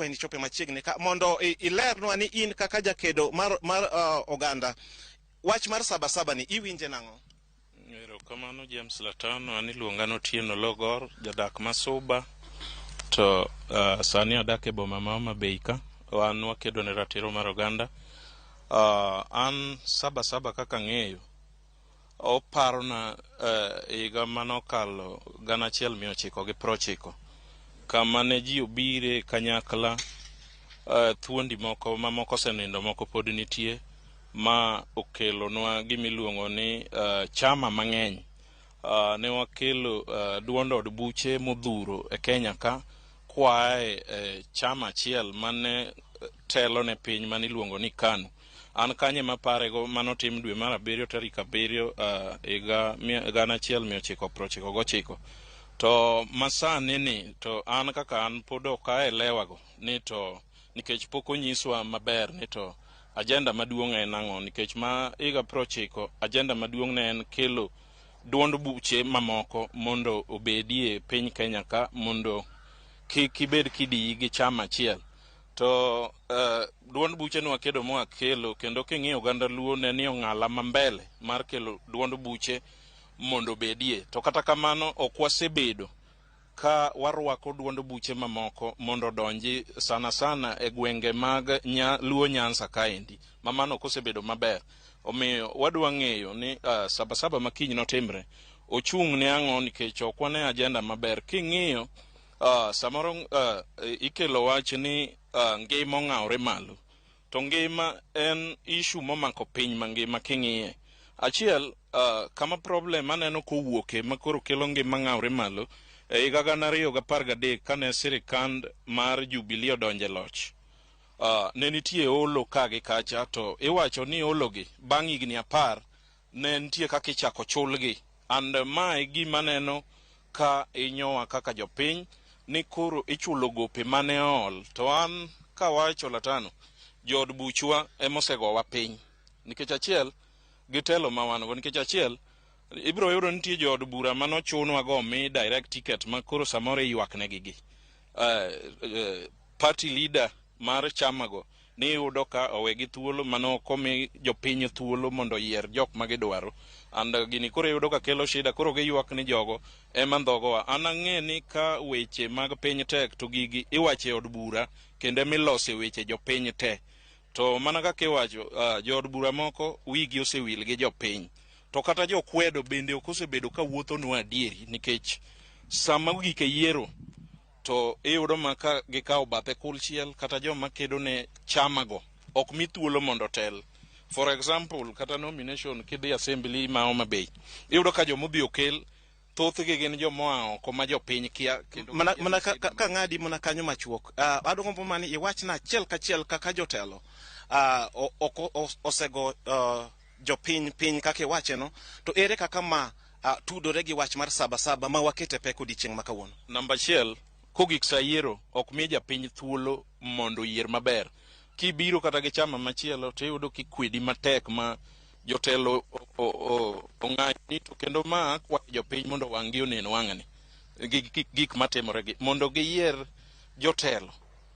Akwayi ni chope machiegni ka mondo ilernwa ni in kaka jakedo mar oganda, wach mar Sabasaba ni iwinje nang'o? Erokamano, James Latano. An iluonga ni Otieno Logor, jadak ma Suba, to sani adak e boma ma Homa Bay ka. Wan wakedo ne ratiro mar oganda. An Sabasaba kaka ang'eyo, oparona higa manokalo 1990, kama ne ji obire kanyakla, thuondi moko mamoko osenindo, moko pod nitie, ma okelonwa gimiluongo ni chama mang'eny. Ne wakelo duond od buche modhuro e Kenya ka kwae chama achiel mane telo ne piny mane iluongo ni KANU. An kanye maparego manotim dwe mar abiriyo tarik 7, higa 1999. To masani ni to an kaka an pod ok aelewa go ni to nikech pok onyiswa maber ni to agenda maduong' en ang'o, nikech ma higa 90 agenda maduong' ne en kelo duond buche mamoko mondo obedie piny Kenya ka, mondo kik ibed kidiyi gi chama achiel. To duond buche ne wakedo mwakelo, kendo king'iyo oganda Luo ne ni ong'ala ma mbele mar kelo duond buche mondo obedie. To kata kamano ok wasebedo ka warwako duond buche mamoko mondo odonji sana sana e gwenge mag Luo Nyanza kaendi, ma mano ok osebedo maber. Omiyo wadwa ng'eyo ni Sabasaba ma kiny notimre ochung' ne ang'o, nikech ok wane agenda maber. King'iyo samoro ikelo wach ni ngima ong'awore malo, to ngima en issue momako piny mangima. King'iye achiel, kama problem aneno kowuoke ma koro kelo ngima ng'awre malo, e higa 2013 kane sirikand mar Jubilee odonje loch, ne nitie olo ka gi kacha, to iwacho ni ologi bang' higni 10 ne nitie kaka ichako chulgi. And mae gima neno ka inyowa kaka jopiny ni koro ichulo gope mane ool. To an kawacho Latano, jood buchwa emosegowa piny, nikech achiel gi telo ma wan go, nikech achiel ibiro yudo nitie jood bura manochunwa go mi direct ticket, ma koro samoro iywak negi gi party leader mar chama go, niyudo ka owegi thuolo mano ok omi jopiny thuolo mondo oyier jok ma gidwaro. And gini koro iyudo ka kelo shida, koro giywak ni jogo ema ndhogowa. An ang'e ni ka weche mag piny tek to gigi iwacho e od bura kendo emilose weche jopiny te. To mana kaka iwacho, jood bura moko wigi osewil gi jopiny, to kata jokwedo bende ok osebedo ka wuothonwa adieri, nikech sama ogik e yiero to iyudo ma ka gikawo bathe kulchiel, kata joma kedo ne chamago ok mi thuolo mondo otel. For example, kata nomination kidhi assembly ma Homa Bay, iyudo ka jomodhi okel thothgi gin jomoa oko ma jopiny kia kendo mana, mana ka ng'adi mana kanyo machuok, adwaro mani iwachna achiel kachiel kaka jotelo ok osego jopiny piny kaka iwacheno, to ere kaka ma tudore gi wach mar Sabasaba ma wakete pek odiechieng' ma kawuono? Namba achiel, kogik sa yiero ok mi japiny thuolo mondo oyier maber. Kibiro kata gi chama machielo to iyudo kikwedi matek ma jotelo ong'anyi. To kendo ma akwayo jopiny mondo wang' gi onen wang'ni gi gik matimore gi, mondo giyier jotelo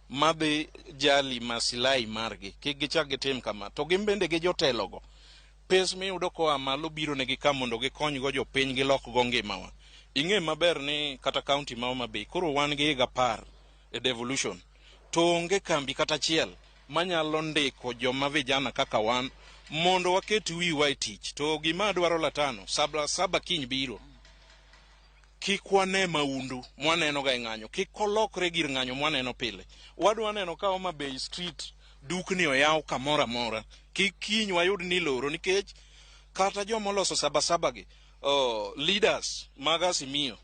madhi jali masilahi margi, kik gichak gitim kama. To gin bende gi jotelogo, pes miyudo koa malo biro negi ka mondo gikonygo jopiny gilokgo ngimawa. Ing'e maber ni kata kaunti ma Homa Bay koro wan gi higa 10 e devolution, to onge kambi kata achiel manyalo ndiko joma vijana kaka wan mondo waket wiwa e tich. To gima adwaro Latano, Sabasaba kiny biro, kik wane maundu mwaneno ga e ng'anyo, kik olokre gir ng'anyo mwaneno pile. Wadwa neno ka Homa Bay street dukni oyaw kamoro amora, kik kiny wayud ni loro, nikech kata joma oloso Sabasaba gi, leaders mag Azimio,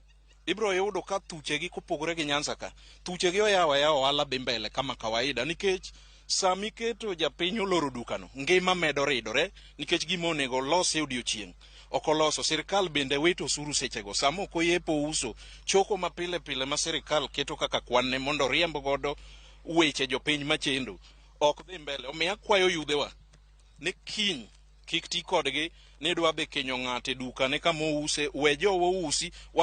ibiro yudo ka thuchegi kopogore gi Nyanza ka thuchegi oyawo ayawa, ohala dhi mbele kama kawaida, nikech sami keto japiny oloro dukano, ngima medo ridore, nikech gima onego olos e odiochieng' ok oloso. Sirikal bende wito osuru sechego sama ok oyepo uso choko ma pile pile ma sirikal keto kaka kwan ne mondo oriemb godo weche jopiny machendo ok dhi mbele. Omiyo akwayo yudhewa ni kiny kik ti kodgi ni idwa dhi kinyo ng'ato e duka ne kama ouse, we jowa ousi.